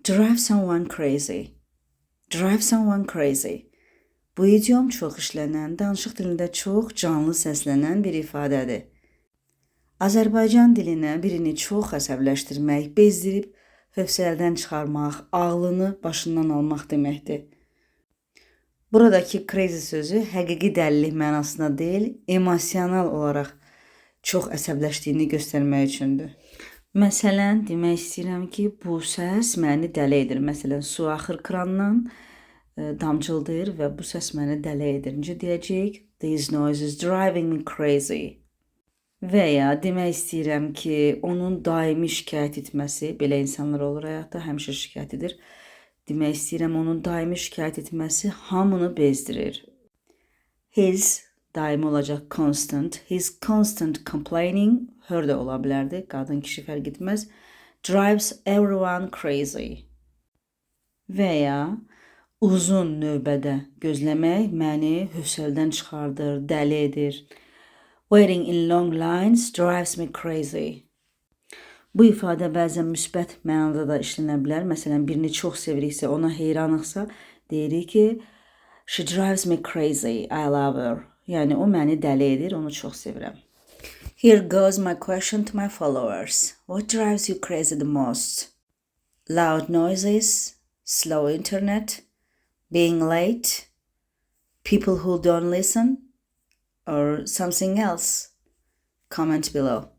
Drive someone crazy. Drive someone crazy. Bu idiom çox işlənən, danışıq dilində çox canlı səslənən bir ifadədir. Azərbaycan dilinə birini çox əsəbləşdirmək, bezdirib hövsələdən çıxarmaq, ağlını başından almaq deməkdir. Buradakı crazy sözü həqiqi dəlilik mənasında deyil, emosional olaraq çox əsəbləşdiyini göstərmək üçündür. Məsələn, demək istəyirəm ki, bu səs məni dəli edir. Məsələn, su axır krandan, damcıldayır və bu səs məni dəli edir. Necə deyəcəyik? This noise is driving me crazy. Və ya demək istəyirəm ki, onun daimi şikayət etməsi, belə insanlar olur həyatda, həmişə şikayət edir. Demək istəyirəm, onun daimi şikayət etməsi hamını bezdirir. His daimi olacaq constant. His constant complaining, her də ola bilərdi, qadın kişi fərq etməz. Drives everyone crazy. Və ya uzun növbədə gözləmək məni hövsələdən çıxardır, dəli edir. Waiting in long lines drives me crazy. Bu ifadə bəzən müsbət mənada da işlənə bilər. Məsələn, birini çox seviriksə, ona heyranıqsa, deyirik ki, she drives me crazy, I love her. Yəni o məni dəli edir, onu çox sevirəm. Here goes my question to my followers. What drives you crazy the most? Loud noises, slow internet, being late, people who don't listen, or something else? Comment below.